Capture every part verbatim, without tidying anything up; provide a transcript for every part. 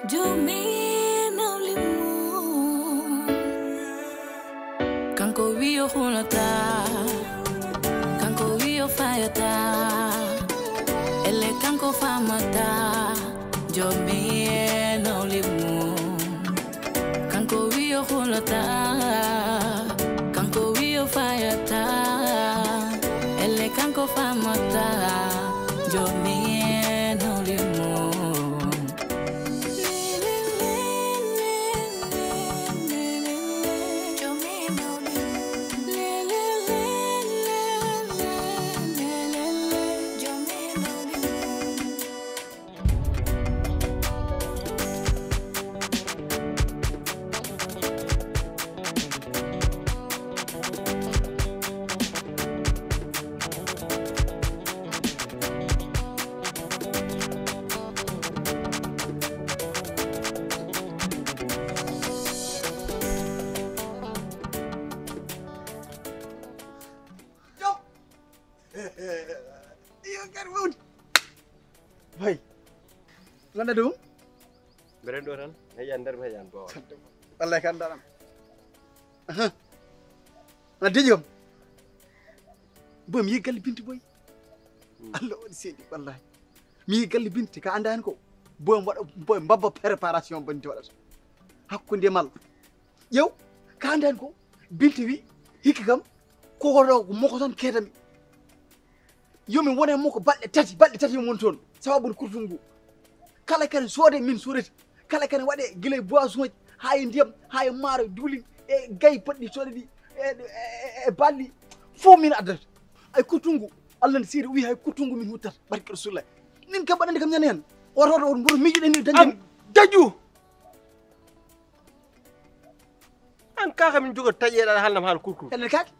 Joomi nawlimum, kanko wiyo hulata, kanko wiyo fayata, elle kanko famata. Joomi nawlimum, kanko wiyo hulata, kanko wiyo fayata, elle kanko famata. Joomi nawlimum. Iyo, kadi woni. Boy. Lanɗa ɗum? Mbeɗen ɗo tan, heƴan nder, mi heƴan boowa. Wallay kan daram. Aha. Na deƴi kam. Boy, mi yiɗi galle Binta boy. Hmm. Allah waɗi seedi, wallay. Mi yiɗi galle Binta, ka annda hen ko. Boy, mi waɗa, boy, mbabba préparation Binta waɗata. Hakkunde mal. Ƴeew, ka annda hen ko. Binta wi, hikka kam, ko ko ɗo, ko moko tan keedami. Yo min wone mo ko balɗe tati, balɗe tati yo mon toon. Sababu kurtungu. Kala kene soode min soodete. Kala kene waɗe gila e boisson haa e ndiyam, haa e maaro, duulin, e gayi poɗɗi soodedi, e, e, e, e balli. Fof min addata. Ay kurtungu. Allah ne seedi o wi hay kurtungu min huttata. Barke Rasulullah. Min kam mbaɗande kam ñande hen. Oto, oto, oto, mboɗo miijuɗen ni dañde. Am dañu. An kaka min jogo taƴeɗa haalnam haala kurkuru. Enen kake.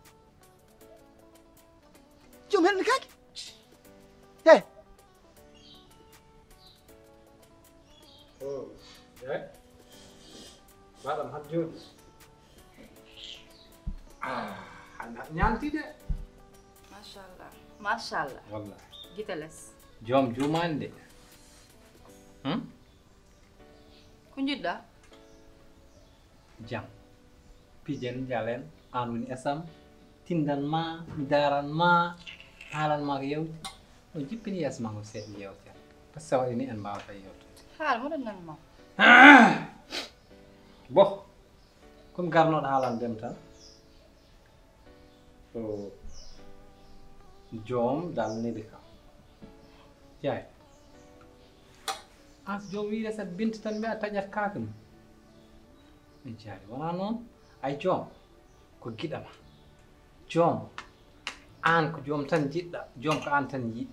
Joom hen kake. He. Oh, eh? Madam, han jooɗi. Ah, han ñaanti de. Machallah. Machallah. Wallahi. Gite les. Joom juumaani de. Hmm? Ko njiɗɗa? Jam. Pijen, njalen, aan woni esam. Tindan ma, mi daran ma, haalan ma ko yewti. O jippini yeeso ma ko seeɗa yewtere. Parce que waɗi ni en mbaawata yewtude. Haal, mo ɗon nan ma. Bo, ko mi garnoɗo haalan dem tan. Ko joom dal neli kam. Jaay. An so joom wiide sa binta tan mbiya taƴat kaake mum. Mi jaari, wonaa noon. Ay joom, ko giɗo ma. Joom, aan ko joom tan njiɗɗa, joom ko aan tan yiɗi.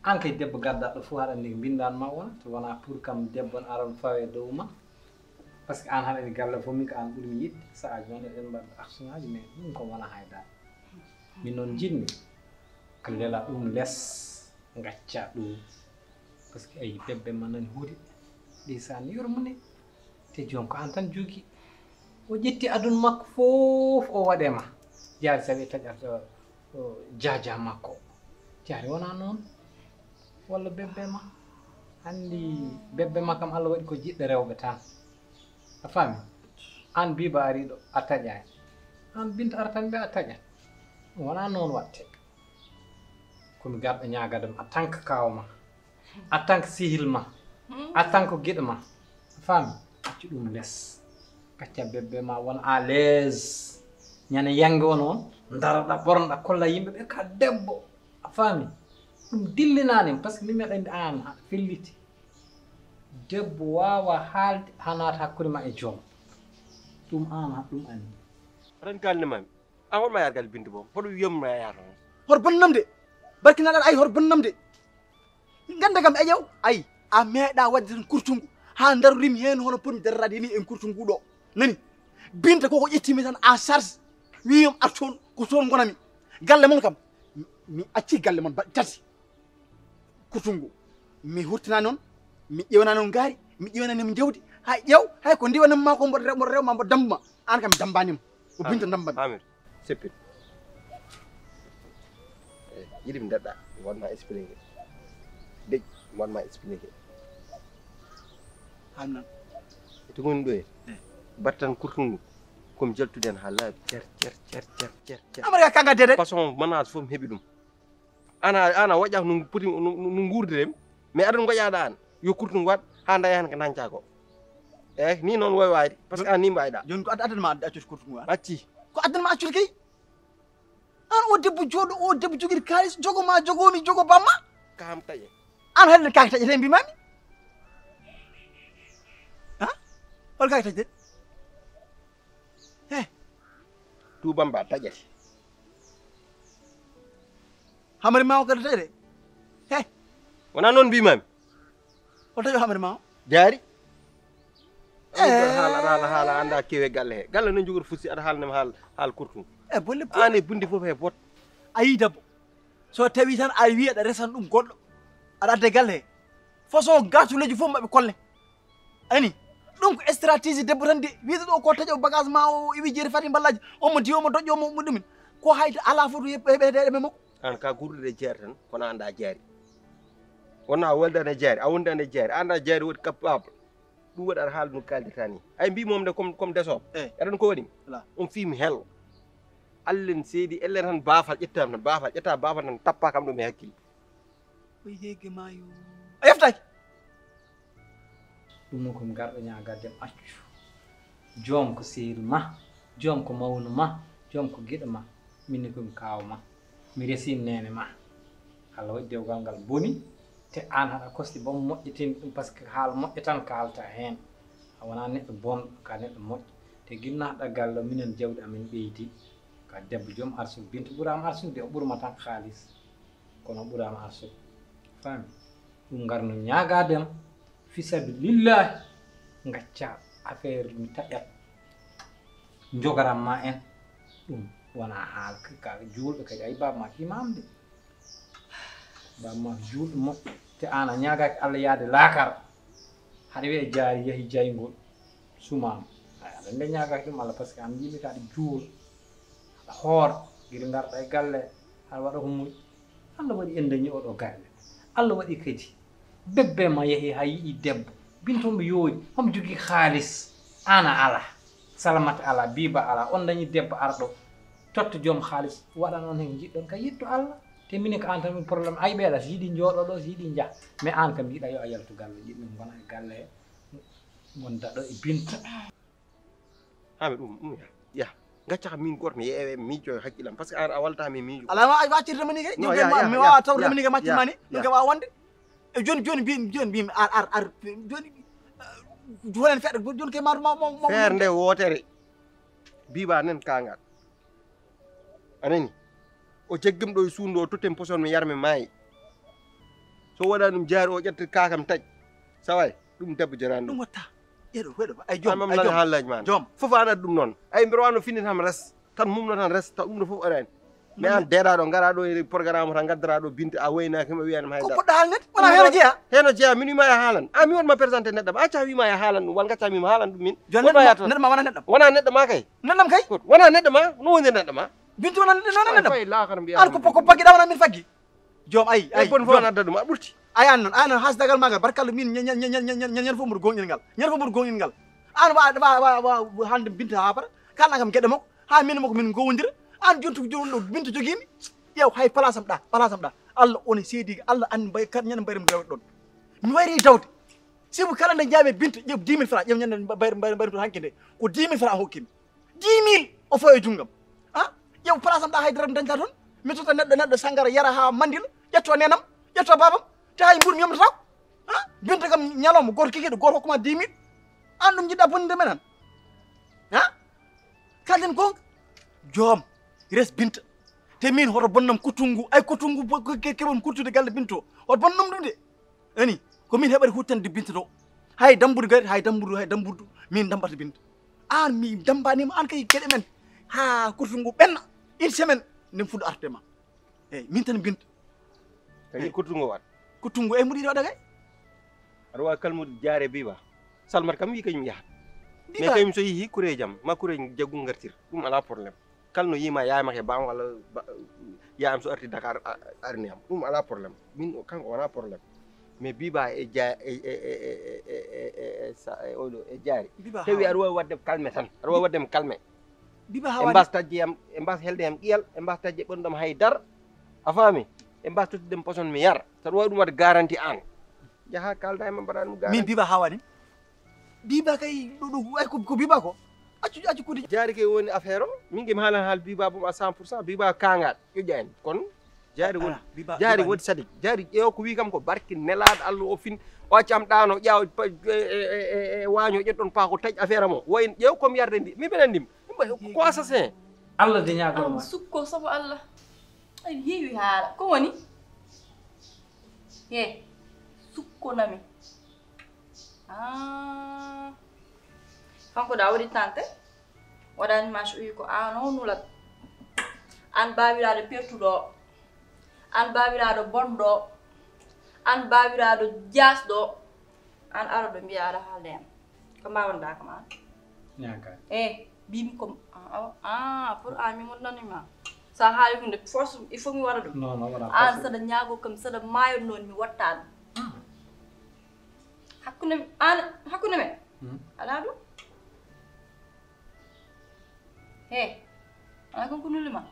Aan kay debbo gaddaɗo fof haɗa anndi ko mbinndan ma wona, so wonaa pour kam debbo ne aron fawe dow ma. Parce que aan haɗa anndi galle fof min ko aan ɓuri mi yiɗde. Sa'aaji noon eɗen mbaɗa actionaaji, mais ɗum ko wonaa hay dara. Min noon njiɗmi ko lelaa ɗum les. Ngacca ɗum. Parce que ayi, bebbe ma nani huude. Ndeysaan, yurmo ne. Te joom ko aan tan jogi. O ƴetti aduna makko fof o waɗe ma. Jaari sawi taƴat, o, o, jaaja makko. Jaari wonaa noon. Walla bebbe ma. Anndi bebbe ma kam Allah waɗi ko jiɗɗo rewɓe tan. A faami? Aan biba ariiɗo a taƴaani. Aan binta ara tan mbiya a taƴat. Ɗum wonaa noon waɗte. Ko mi garɗo ñaagade ma en tant que kaaw ma, en tant que sihil ma, en tant que giɗo ma. A faami? Accu ɗum les. Gacca bebbe ma won à l'aise. Ñande yannge o noon, ndaroɗa ɓornoɗa kolla yimɓe ɓe ka debbo. A faami? Ɗum dillinaani, parce que min mbiɗa anndi aan haɗa felliti. Debbo waawa haalde haa naata hakkunde ma e joom. Ɗum aan haɗa ɗum anndi. Ren kalne mami. An hoɗma yaar gal bintu boom? Hoɗo wiyam ma yaar toon? Hoto bonnam de. Barkinaɗa ay hoto bonnam de. Ganda kam e ƴeew ay a meeɗa wadde tan kurtungu haa darorimi heen hono potmi darorade ni en kurtungu ɗo. Nani? Binta koko ƴettimi tan en charge. Wiyam ar toon ko toon gonami. Galle mon kam mi acci galle mon baɗɗi tati. Kutungu. Mi hurtina noon, mi ƴeewna noon ngaari, mi ƴeewna noon jawdi, hay ƴeew, hay ko ndiwanam ma ko mboɗo rew-, mboɗo rewma mboɗo dambuma, aan kam mi dambanima. O binta dambami. Amir, seppit. Eh, yiɗi mi daɗɗa, mi waɗma expliqué. Dej, mi waɗma expliqué. Hamnan. Ete woni ɗo e battan kurtungu. Komi jaltude hen ha laaɓi cer cer cer cer cer cer. Amara ka kanga dede. Façon manage fof mi heɓi ɗum. Ana ana waƴa no poti no guurdirem. Mais aɗa goƴaɗa an yo kurtungu waɗ ha daña hen ko dañca ko. Eyyi ni noon wawi wayde par ce que an ni mbawiɗa. Joni ko addan ma accude kurtungu an acci. Ko addan ma accude kay. An o debbo jooɗo o debbo jogiri kalis jogo ma jogomi jogo bamma. Kam taƴe. An haɗen kake taƴete mbimami. Ha? Hol kake taƴete? He. Tuubam ba taƴete. Hamari ma o kadi taƴete? He. Wona noon mbimami. Hol taƴo hamari ma o? Jaari. Haala haala haala anda kewe galle he galle no jogori fusi aɗa haalnema haal haal kurtum. E bolle an e bundi fof he bot. A yi debbo so tawi tan a wi aɗa resan ɗum goɗɗo aɗa adde galle he façon gatuleji fof maɓe kolle. Ani ɗum ko stratégie debbo tan de wiide ɗo ko taƴo bagage ma o iwi jeeri fati ballaji omo di omo doƴƴo omo ɗumin ko hayta ala fof to heɓeede e ɓe makko. An ka gurɗude jeere tan kono anda jaari. Wonna a weldani e jaari a wondani e jaari anda jaari waɗi capable. Ɗum waɗi aɗa haala ɗum kaldata ni ay mbi momde comme comme desoɓe eɗen ko waɗi. On fimi hel. Allen seedi ellen tan bafal ƴettami tan bafal ƴetta bafal tan tappa kam ɗum e hakkille. Koye heege ma yo a yeftaki. Ɗum ko garɗo ñaagaade accu. Joom ko seeri ma, joom ko mawnu ma, joom ko giɗo ma. Minni ko mi kaaw ma. Mi resi neene ma. Allah waɗi dewgal ngal boni. Te aan haɗa kosti bom moƴƴitini ɗum par ce que haala moƴƴo tan kaalta heen. A wonaa neɗɗo bonɗo ka neɗɗo moƴƴo. Te ginnaaɗo galle minen jawdi amin ɓeydi. Ka debbo joom arsude binta ɓuraama arsude o ɓurma tan kaalis. Kono ɓuraama arsude. Faami? Ɗum ngarno ñaagaadem. Fi sabilillahi ngacca affaire mi taƴat njogaram ma en. Ɗum wona haal ka juulɓe kadi ay baba ma imam de. Baba ma juulɗo moƴƴo te an a ñaagaki allah yaade laakara. Haɗa wiya jaari yahi jaygol sumama. Ay aɗa nde ñaagaki ɗum allah par ce que an yimɓe ka aɗa juula. Aɗa hoora giri ngarɗa e galle aɗa waɗa ko muñ. Allah waɗi en dañi oɗo galle. Allah waɗi kadi bebbe ma yahi ha yiɗi debbo. Binto mo yooɗi homo jogii haalis. Ana ala. Salamata ala biba ala on dañi debbo arɗo. Totta joom haalis waɗan on hen jiɗɗon ka yetto Allah. Te minen ko an tan min problème ay ɓeeɗa so yiɗi jooɗo ɗo so yiɗi jah. Mais an kam yiɗa yo a yaltu galle jiɗɗum gona e galle he. Gonda ɗo e binta. Hami ɗum ɗum ya ya gacca kam min goto mi yeewe miijo e hakkillam par ce que an a walta mi miijo. Alama a waccirde mani kay. Mi wawa tawde mani kay maccir mani ɗum kam a wonde. E joni joni mbimi joni mbimi ar ar ar joni jonen feɗɗo joni kay ma ma ma. Feere nde wootere mbiɓa nen kangal. A nani? O jaggim ɗo e suudu o totten poson mi yar mi maayi. So waɗa ɗum jaari o ƴetta kakam taƴ. Saway ɗum debbo jarani ɗum watta. Yeɗo weɗo ay joom ay joom haallaji ma joom fof anat ɗum noon. Ay mbiɗa wano fini tan res tan mumno tan res taw ɗum ɗo fof arani. Mais an deeɗaɗo garaɗo e programme tan gaddaraɗo binte a waynaki ma wiyani ma hay ko poɗɗo haalnet wona heno jeeya heno jeeya min wima e haalan a mi wonma présenté neɗɗo ma acca wima e haalan ɗum wal gacca wima haalan ɗum min joni neɗɗo ma wona neɗɗo ma wona neɗɗo ma kay Nanam kay. Wona neɗɗo ma, no woni neɗɗo ma? Bintu wona neɗɗo wona neɗɗo. Ay lakar mbiya. An ko ko paggi dawna min faggi. Jom ay ay. Bon fo na daduma burti. Ay an non an has dagal magal barkal min nyen nyen nyen nyen nyen nyen fo mur gongin ngal. Nyen fo mur gongin ngal. An wa wa wa wa hande binta ha par. Kala kam gedde mako. Ha min mako min gowondira. An jontu jontu bintu jogimi. Yow hay place am da, place am da. Allah on seedi Allah an bay kan nyen bayram rew don. Mi wayri dawde. Sibu kala nde jaami binta ƴeew dix mille francs ƴeew ñande mbayri mbayri mbayri hanki nde ko dix mille francs hokkimi. Dix mille o fawi e junngam. A ƴeew place am ɗa haydara mi dañta toon. Mi tota neɗɗo neɗɗo sanngara yara ha mandila ƴetto nenam ƴetto babam. Te hay mbuur mi yomnatako. A binta kam ñalawma goto kikiɗo goto hokkuma dix mille. An ɗum jiɗɗa bonnude men han. A kalden gonga. Joom res binta. Te min hoto bonnam kutungu ay kutungu keɓon kurtude galle binto hoto bonnam ɗum de. Ani ko min heɓata huttande binta to. Hay dambudu gari hay dambudu hay dambudu min dambata binta. An mi dambanima an kay geɗe men ha kurtungu ɓenna. Une semaine nden fuɗo arde ma. Eyyi min tan binta. Tawi kurtungu wat. Kurtungu e muɗi waɗa kay. Aɗa wawi kalmude jaare biba. Salmat kam wi kañum yahat. Mais kañum so yeehi kureji am ma kureji jaggu gartir ɗum ala problème. Kala no yima yayma ke bam walla yayam so arti Dakar arni am ɗum ala problème. Min kanko wona problème. Mais Biba e ja e e e e e e e sa e oɗo e jaari. Biba tawi hawa aɗa wawi waɗde kalme tan, aɗa wawi waɗde mo kalme. Biba e hawa mbas tajje yam, e mbas helde yam qiyal, e mbas tajje ɓenɗam hay dar. A faami? E mbas tottude mo poson mi yar. Saɗa wawi ɗum waɗde garanti an. Jaha kalda e ma mbaɗani mo min garanti. Biba hawani. Biba kay ɗo ɗo ay ko ko Biba ko. Accu accu kudi. Jaari kay woni affaire o. Min gemi haalan haal Biba bom à cent pour cent. Biba kangaɗ ƴoƴƴani kono jaari woni. Jaari woni sadik jaari ƴeew ko wi kam ko barki nelaɗo Allah o fin. O accam ɗano ƴaaw e waño ƴetton paako taƴ affaire am o wayin ƴeew kom yarde ndi mi ɓeɗen ndim. Ko assassin. Allah de ñaagol ma. Sukko sabu Allah. Ay heewi haala ko woni? He sukkonami. Ah. Kanko da waɗi tante. Waɗani ma so wi ko an o nulat. An bawiraɗo pertuɗo. An bawiraɗo bonɗo. An bawiraɗo jasɗo. An aroɗo mbiya aɗa haalde am. Ko mbawanɗa kam an? Ñaga. E mbimi ko ah, pour an mi wonnanima. Sa haali hunde force il faut mi waɗa ɗum. Non non wona an saɗa ñaago kam saɗa maayo noon mi watta ɗum. Hakkunde an hakkunde men. Ala ɗum. He ana kon ko nulli ma.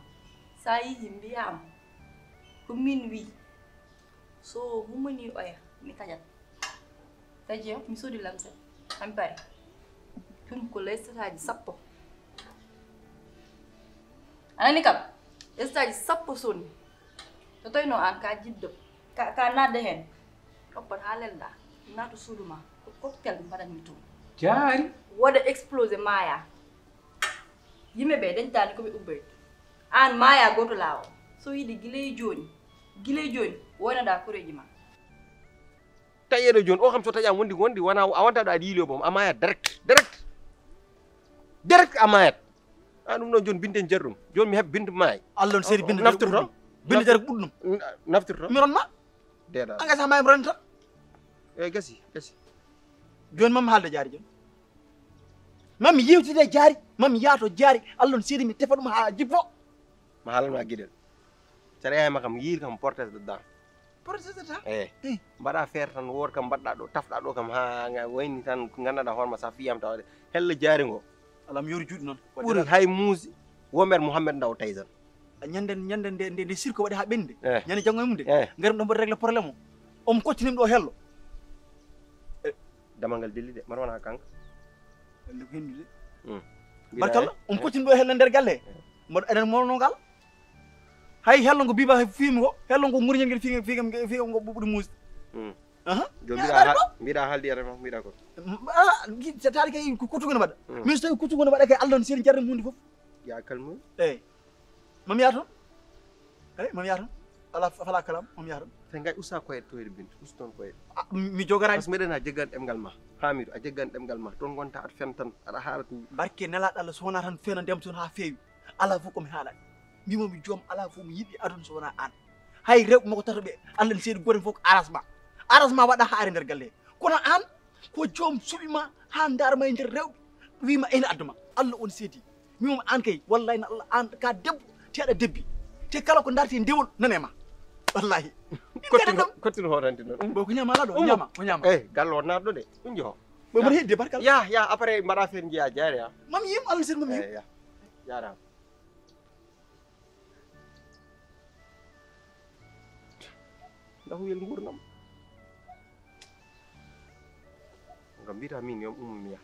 Sa yihi mbiyama ko min wi. So humani oya mi tajat. Taji o mi sodi lamset. Ami pare. Tun ko lestataji sappo. Anani kam lestataji sappo soni. To toyno an ka jiddo ka ka nadde hen. Ɗoppat ha lelda. Nato suudu ma ko cocktail mbaɗanmi tun. Jaari. Woda explosé maya. Yimɓe ɓe dañtaani ko ɓe ubbayde. Aan maayaa gooto laawol. So yiɗi gila e jooni, gila e jooni, woynoɗaa koreeji ma. Taƴeeɗo jooni o kam so taƴaama wondi wondi wona a wonta ɗo aɗa yiili o boom a maayat direct direct direct a maayat. An ɗum ɗon jooni binten jarɗum jooni mi heɓa binte maayi. Allah on seedi binte naftorto binte jarɗum ɓuɗɗum. Naftorto mi ronma. Deeɗa an gasa maayi mi ronta. Eyi gasi gasi. Jooni mam haalde jaari jooni. Mami yewtide jaari mami yaato jaari Allah on seedi mi tefa ɗum haa jippo. Ma haalan ma giɗel. Saɗa yahay ma kam yiir kam portes de dan. Portes de dan. Eyi. Mbaɗa feere tan woor kam mbaɗɗa ɗo tafɗa ɗo kam ha wayni tan ko gandanɗa hoorema sa fiyam tawa hella jaari ngo. Alam yori juuɗe noon. Ɓuri hay muusi. Womer mouhammed ndaw taysan. Ñande ñande nde nde nde sirko waɗi ha ɓendi. Ñande janngo e mum de. Garim ɗo mbaɗi réglé problème o. Omo koccinimi ɗo hello. Damal ngal dilli de mbaɗa wona kanka. Ande ko hendude. Barkalla on koccin ɗo helle nder galle. Mboɗo enen mawno ngal. Hay hello ngo biba fimi ko hello ngo ngurñel ngel fii fii fii ngo ɓuɓɓude muusde. Aha. Mbiɗa haaldi yata ma mbiɗa ko. Taali kay ko kutugo no mbaɗa. Min so tawi kutugo no mbaɗa kay Allah on seri jarre mundi fof. Ya kalmum. Eyyi. Mami yaa toon. Eyyi mami yaa toon. Ala fala kalam mami yaa toon. Te ngay usa koye toyde bintu us toon koye. Mi jogarani. Parce que meɗen a jeggan ɗemgal ma. Hamidu a jeggan ɗemgal ma toon gonta aɗa fen tan aɗa haala ɗum. Barke nelaɗo Allah so wona tan fena ndem toon ha feewi. Ala fof komi haalani. Mbimomi joom ala fof mi yiɗi aduna so wona an. Hay rewɓe makko tato ɓe Allah ne seedi goten fof ko arasma. Arasma waɗa haare nder galle he. Kono an ko joom suɓi ma ha darma e nder rewɓe. Wima ene adduma Allah on seedi. Mimo an kay wallahi na Allah an ka debbo te aɗa debbi te kala ko darti ndewol nane ma. Wallahi. Kottino hootante noon. Bo ko ñama laɗo ñama ko ñama. Eyi gallo wonnaɗo de ɗum joho. Bo mboɗo hedde barkal. Ya ya après mbaɗa feere njiya jaare ya. Mam yim Allah sir mam yim. Eyi ya jarama. Ndax wel nguurnam. Ngam mbiyata min yo ummi mi yaha.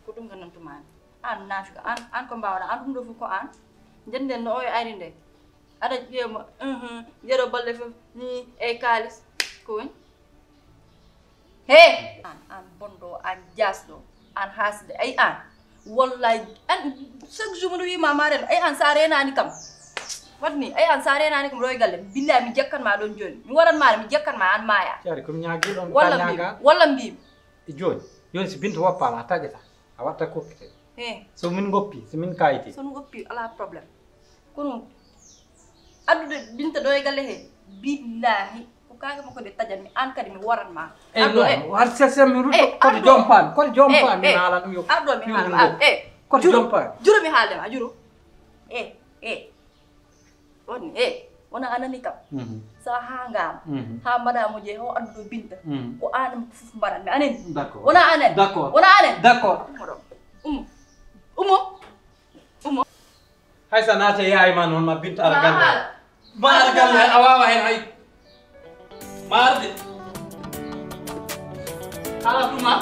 Ko ɗum gandantumaani an naafika an an ko mbawɗa an ɗum ɗo fof ko an. Ndennden no oyo ari nde aɗa ƴeema. Njeɗo balɗe fof ni e kaalis ko woni. He an an bonɗo an jasɗo an hasde ay an. Wallahi an chaque jour mino wima marel ay an sa renani kam. Watni ay an sa renani kam roy galle billahi mi jekkan ma ɗon joni mi waran ma mi jekkan ma an maya. Cari komi ñaagi ɗon walla mbi walla mbi. E joni joni si binta woppama a taƴata a watta kokkite. He so min goppi so min kayiti so min goppi ala problème. Kono addude binta ɗo e galle he billahi ko kaake makko ɗe tajanmi an kadi mi waran ma. Eyi non war sesem mi rutto koto jompaami koto jompaami mi haalan ɗum yo arɗo mi haalan e koto jompaami juro mi haalde ma juro. E e wonni e Wona a nani kam. Mhm. Sa haa ngaama. Mhm. Haa mbaɗa mo jeyi ho adduɗo Binta. Mhm. Ko aan am ko fof mbaɗan mi anani. D'accord. Wona anen. D'accord. Wona anen. D'accord. Ummo ɗo. Ummo. Ummo. Ummo. Hay sa naate yaay ma noon ma Binta ara galle. Ma ara galle a waawa heen hay. Ma arde. Ala tuma.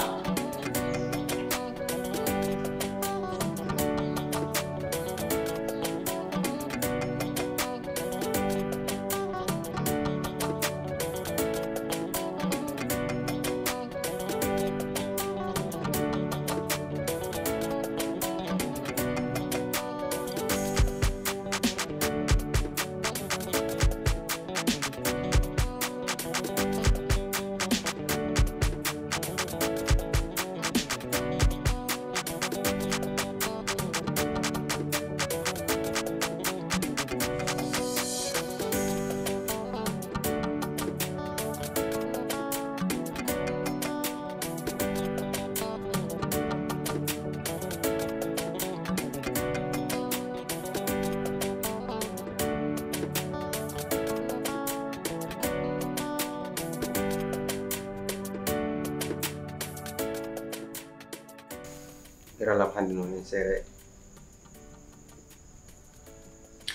Ɓiralam hannde noon en seere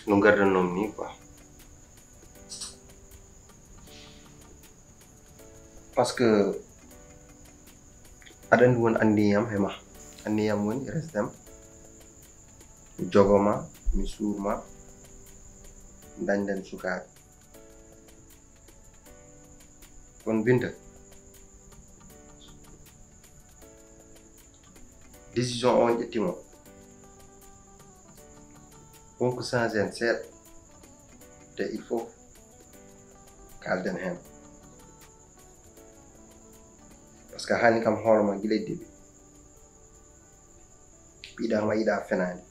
no ngardannoom ni quoi. Parce que aɗa anndi won anniyam he ma. Anniyam woni resdem, jogo ma, mi suur ma, dañden sukaaɓe. Kono Binta, décision o on ƴetti mo, won ko changé en seeɗa, te il faut kalden heen. Parce que a haali kam hoore ma gila e début. Ɓiɗa ma yiɗa fenaani.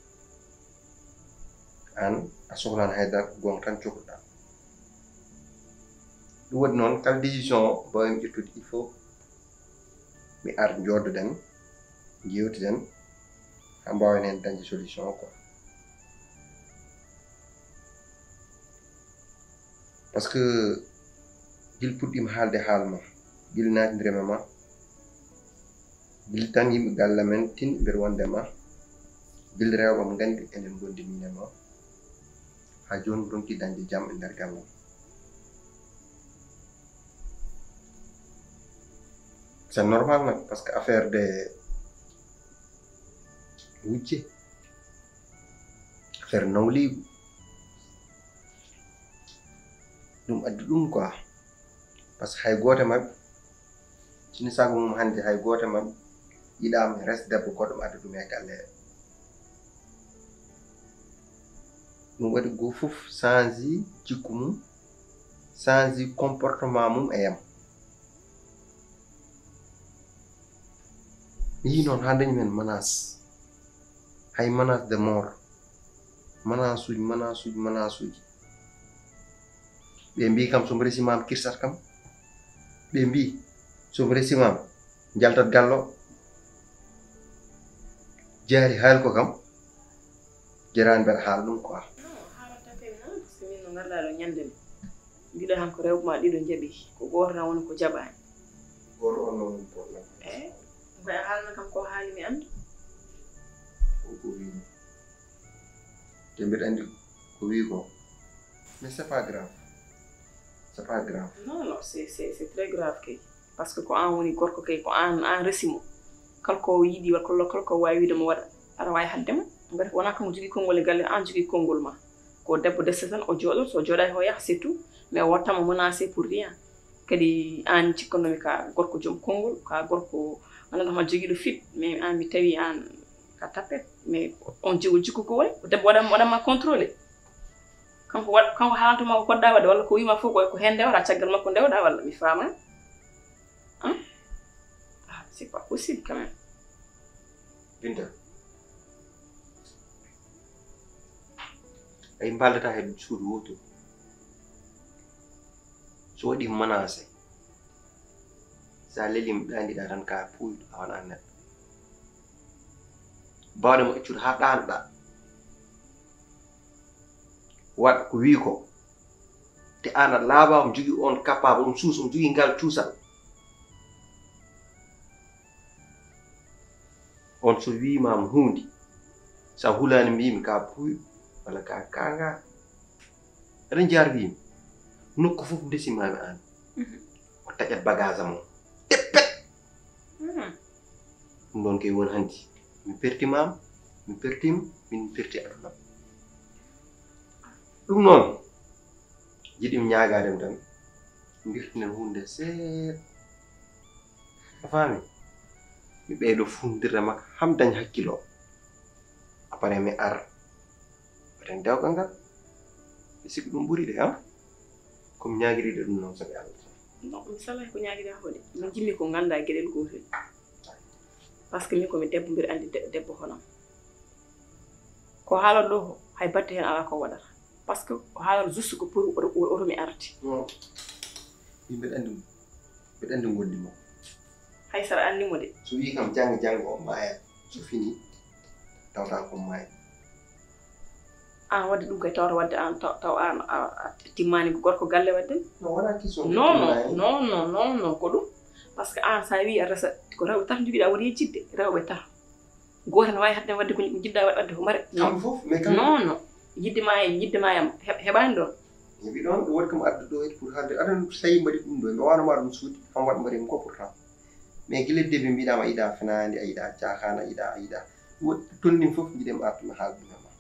Aan a sohlaani hay dara, goonga tan cohluɗa. Ɗum waɗi noon, kala décision o mbaawmi ƴettude, il faut mi ar, njooɗoɗen, njeewtiden, haa mbaawen heen dañde solution o quoi. Parce que gila puɗɗiima haalde haala ma, gila naatindire ma, gila tan yimɓe galle men tin mbeɗa wonde ma, gila rewɓe am nganndi enen ngondi min e ma, haa jooni mi ronki dañde jam e nder galle am. C'est normal nag, parce que affaire de wujje, affaire nawliigu, ɗum addi ɗum quoi. Parce que hay gooto e maɓɓe, sini sago mum hannde hay gooto e maɓɓe yiɗaama res debbo goɗɗo mo adda ɗum e galle he. Ɗum waɗi goo fof change jikku mum, change comportement mum e yam. Mi yii noon haa dañi men menace, hay menace de mort, menace uji, menace uji, menace uji. Ɓe mbii kam so mi resimaama kirsat kam. Ɓe mbii so mi resimaama njaltat gallo. Jaari haali ko kam. Jaraani mbeɗa haala ɗum quoi. Non, haalata kay non, parce que min no ngarɗaa ɗo ñande mi. Mbiɗa han ko rewɓe ma ɗiɗo njaɓi, ko gooto tan woni ko jaɓaani. Gooto on non woni problème. Eh, mbaɗa haalana kam ko haali mi annda. Ko ko wiimi. Te mbiɗa anndi ko wii ko. Mais c'est pas grave. C'est pas grave. Non, non, c'est, c'est, c'est très grave kay. Parce que ko an woni gorko kay, ko an, an resi mo. Kala ko yiɗi, walla kala, kala ko waawi wiide mo waɗa, aɗa waawi haɗde mo. Ngati wonaa kanko jogii konngol e galle, an jogii konngol ma. Ko debbo desta tan, o jooɗoto, so jooɗaaki o yaha, c'est tout. Mais o waɗataa mo menacé pour rien. Kadi an cikkannomi ka gorko joom konngol, ka gorko annduɗo ma jogiiɗo fit, mais an mi tawi an ka tappet. Mais on jogii jikku ko wayi, ko debbo waɗan, waɗan ma contrôlé. Kanko waɗ-, kanko haalanta ma ko poɗɗa waɗde, walla ko wiima fof ko, ko heen ndewata, caggal makko ndewɗa, walla mi faama. Hein? Ah, c'est pas possible quand même. Binta. Ay mballata he suudu wootu. So waɗi menacé. Sa lelii mo ɗaaniɗa tan ka puuyɗo a wona neɗɗo. Bawɗe mo accude haa ɗaanoɗa. Waɗ ko wii ko. Te aan a laaɓaama, omo jogii oon capable, omo suusa, omo jogii ngal cuusal. On so wiimaama huunde, so a hulaani mbiimi ka puuy walla ka kaanga. Aɗa njaar wiimi, nokku fof ndesimaami aan. O taƴat bagage am o. Teppet! Ɗum ɗoon kay won hanti. Mi perti maam, mi perti mo, min perti aduna. Ɗum noon, jiɗi mi ñaagaade mo tan, mbirtinen huunde seeɗa. A faami? Mi ɓeydo fundirde makko, ham dañ hakkilo. Après mi ar. Baten dewgal ngal. Mi sikki ɗum ɓuri de, am? Ko mi ñaagiriɗe ɗum noon, sabi Allah. Non, mi salay ko ñaagiɗaa ko de. Min jimmi ko nganndaa geɗel gootel. Parce que min ko mi debbo, mbiɗa anndi de-, debbo hono am. Ko haalata ɗo ko, hay batte heen alaa ko waɗata. Parce que o haalata juste ko pour oto, oto mi arti. Non. Min mbiɗa anndi mo. Mbiɗa anndi gondi mo. Hay sara anndi mo de. So wii kam jannga, jannga o maaya. So fini, tawata ko maaya. Aan waɗde ɗum kay, tawata waɗde aan, taw, taw aan a, a timmaani ko gorko galle waɗde? No, wonaa question de non, non, timmaani. Non, non, non, non, ko ɗum. Parce que aan so a wii a resa, ko rewɓe tato njogiɗaa woni yejjitde, rewɓe tato. Gooto ne waawi haɗde waɗde ko njiɗɗaa waɗ-, waɗde ko mare. Kamɓe fof, mais kamɓe non, non. Yiɗde ma e, yiɗde ma yam, heɓ-, heɓaani ɗoon. Heɓi ɗoon, ɗum waɗi kam addu ɗo, pour haalde, aɗa anndi so tawi mbaɗi ɗum ɗo, mi waawno ma ɗum suuɗi, kam waɗ mbaɗi ko pourtant. Mais gila debbi mbiɗa ma yiɗa fenaande, a yiɗa caaxaan, a yiɗa, a yiɗa. Woɗɗi tolni fof mbiɗen artuma haalde ɗum e ma.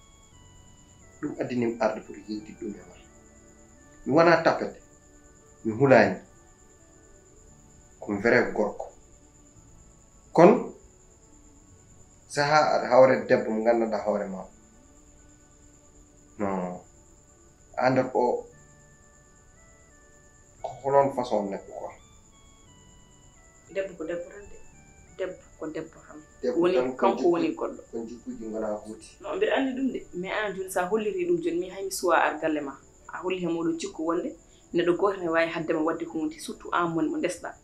Ɗum addini mi arde pour yewtide ɗum e ma. Mi wonaa tappete, mi hulaani. Ko mi vrai gorko. Kono, sahaa aɗa hawre debbo mo nganndanɗaa hoore ma. Non. Aan debbo o, ko holon façon neɗɗo quoi? Debbo ko debbo tan de. Debbo ko debbo tan. Debbo woni tan ko kanko jikku-, woni goɗɗo. Ko jikkuuji ngonaa huuti. Non, mbiɗa anndi ɗum de. Mais aan jooni so a holliri ɗum jooni, min hay mi suwaa ar galle ma. A holli he mooɗon cikku wonde neɗɗo gooto ne waawi haɗde ma waɗde huunde, surtout aan mon mo ndesɗaa.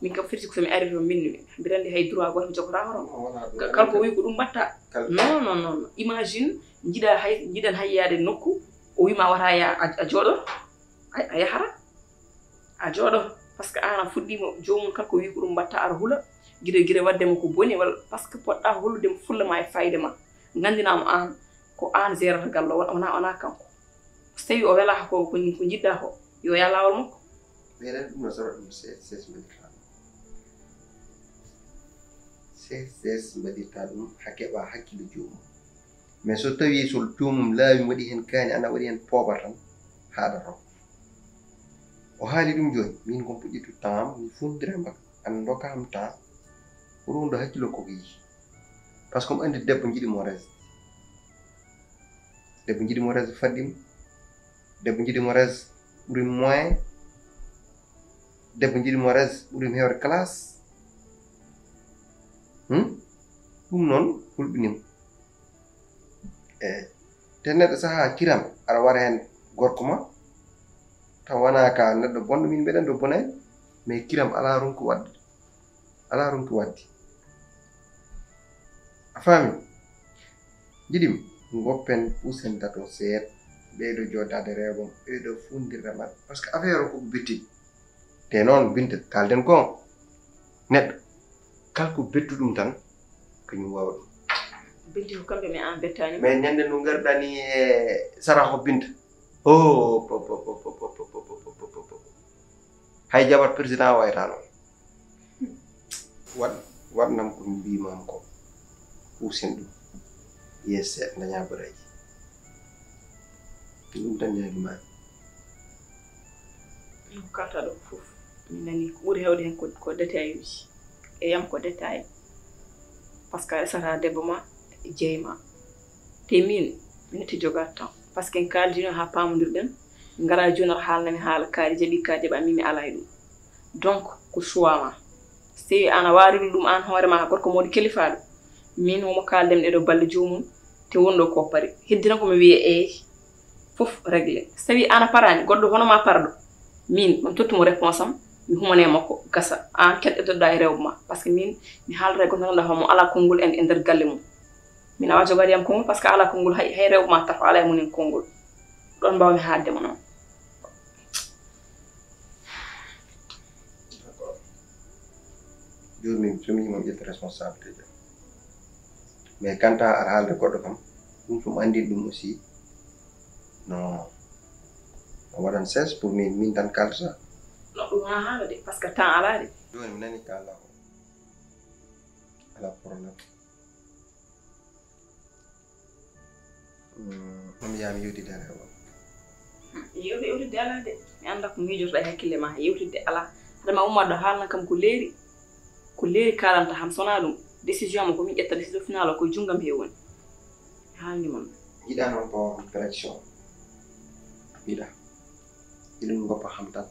Min kam firti ko so mi ari to mbinnu mi. Mbiɗa anndi hay droit gooto mi jogotaako toon. Non, wonaa ɗum. Ka-, kala ko wii ko ɗum mbaɗta. Kal- Non, non, non, non. Imagine, njiɗa hay, njiɗan hay yaade nokku, o wii ma wata ya a, a jooɗo, a, a yahata, a jooɗo. Parce que aan a fuɗɗiima joomum kala ko wii ko ɗum mbaɗta, aɗa hula, gide, gide waɗde mo ko boni, walla parce que poɗɗa hollude mo fulla ma e fayde ma. Nganndinaa mo aan, ko aan gérata galle o, wona, wona, wona kanko. So tawii o welaaka ko, ko, ko njiɗɗaa ko, yo yah laawol makko. Meɗen ɗum no sara ɗum C S S mbaɗirta ɗum. C S S mbaɗirta ɗum, haa keɓa hakkille joomum. Mais so tawii so joomum laawi waɗi heen kaani, ana waɗi heen poobar tan, haaɗato. O haali ɗum jooni, min ko mi puɗɗitu temps am, mi funtira mbaka, ana ndoka am temps, o rondo hakkilo ko ko yiyi. Parce que omo anndi debbo njiɗi mo resde. Debbo njiɗi mo resde faɗɗi mo. Debbo njiɗi mo resde ɓuri mo moyen. Debbo njiɗi mo resde ɓuri mo heewde classe. Hmm? Ɗum noon hulɓini mo. Eey. Te neɗɗo sahaa kiram, aɗa wara heen gorko ma, taw wonaa ka neɗɗo bonɗo, min mbeɗen ɗo bonay, mais kiram alaa ronki waɗde. Alaa ronki waɗde. A faami? Njiɗi mi, ngoppen usen dato seeɗa, ɓeydo jooɗaade rewɓe, ɓeydo fuundirde maɓɓe. Parce que affaire o koko betti. Te noon, Binta, kaalden ko neɗɗo, kala ko bettu ɗum tan, kañum wawa ɗum. Binta ko kamɓe, mais aan bettaani. Mais ñande ndu ngarɗani e saraho Binta. Oh, pop, pop, pop. Hay jabar président wayata noon. Waɗ, waɗnam ko mbimam ko. Huusen ɗum. Yeeso seeɗa, daña baraji. Ɗum tan ñaagi ma. Ko kalta ɗo fof, mi nani ko ɓuri heewde heen ko, ko détail uji. E yam ko détail. Parce que a resata debbo ma, jeyi ma. Te min, mi natti jogaade temps. Parce que en kaaldino haa paamondirɗen, ngara jooni aɗa haalnami haala kaari jaɓi, ka jaɓa, min mi alaa e ɗum. Donc, ko choix ma. So tawii aan a waawi reglude ɗum aan hoore ma, gorko mo waɗi kelifaaɗo, min homo kaalden ɗee ɗoo balɗe joomum, te won ɗo ko pari. Heddi tan ko mi wiya eey, fof réglé. So tawii aan a paraani, goɗɗo hono ma parɗo, min, mi totti mo réponse am, mi humane makko, gasa. Aan keɗotoɗaa e rewɓe ma. Parce que min, mi haalata e goɗɗo tan, homo alaa konngol e, e nder galle mum. Min, a waawaa jogaade yam konngol, parce que a alaa konngol, hay, hay rewɓe ma tato alaa e mum en konngol. Ɗoon mbaawmi haalde mo noon. Jooni min somi mo ƴetta responsabilité jam. Mais quant à aɗa haalde goɗɗo kam, ɗum somi anndin ɗum aussi. Non. A waɗan ses pour min, min tan kalta. Non, ɗum wona haala de, parce que temps alaa de. Jooni mi nani kala o. Alaa problème. Ɗum yaa mi yewtidere o. Yewti yewtidde alaa de. Mi annda ko miijotoɗa e hakkille ma. Yewtidde alaa. Haɗa ma ummaɗo haalna kam ko leeri. Ko leeri kalanta ham sonaa ɗum. Décision mo ko min ƴetta décision final o ko junngam he woni. Haalni mon. Yiɗa noon ko pression. Yiɗa. Yiɗum goppa ham tan.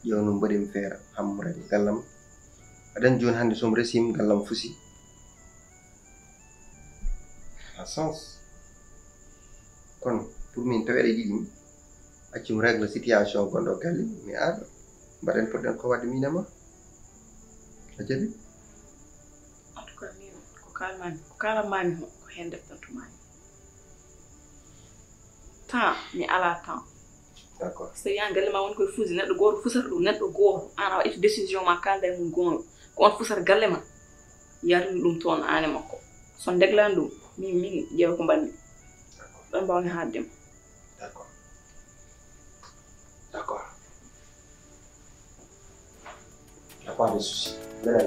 Ƴeew no mbaɗimi feere, ham rek gallam. Aɗa anndi jooni hannde so mi resiima gallam fusi. A sens. Kono pour min tawi aɗa yiɗi mi, accu mi régler situation gonɗo galle, mi aada. Mbaɗen poɗɗen ko waɗde min e ma. A jaɓi? En tout cas, min ko kalmami, ko kalamami ko heen deftantumami. Temps, mi alaa temps. D'accord. So tawi aan galle ma woni koye fuuji, neɗɗo gooto fusata ɗum, neɗɗo gooto. Aan a waɗi décision ma, kaalda e mum goonga. Ko on fusata galle ma. Yaarude ɗum toon aan e makko. So ndeglani ɗum, min, min ƴeewa ko mbaɗmi. D'accord. Ɗon mbawmi haaɗde ma. D'accord. D'accord. Il n'y a pas de souci. Mbeɗa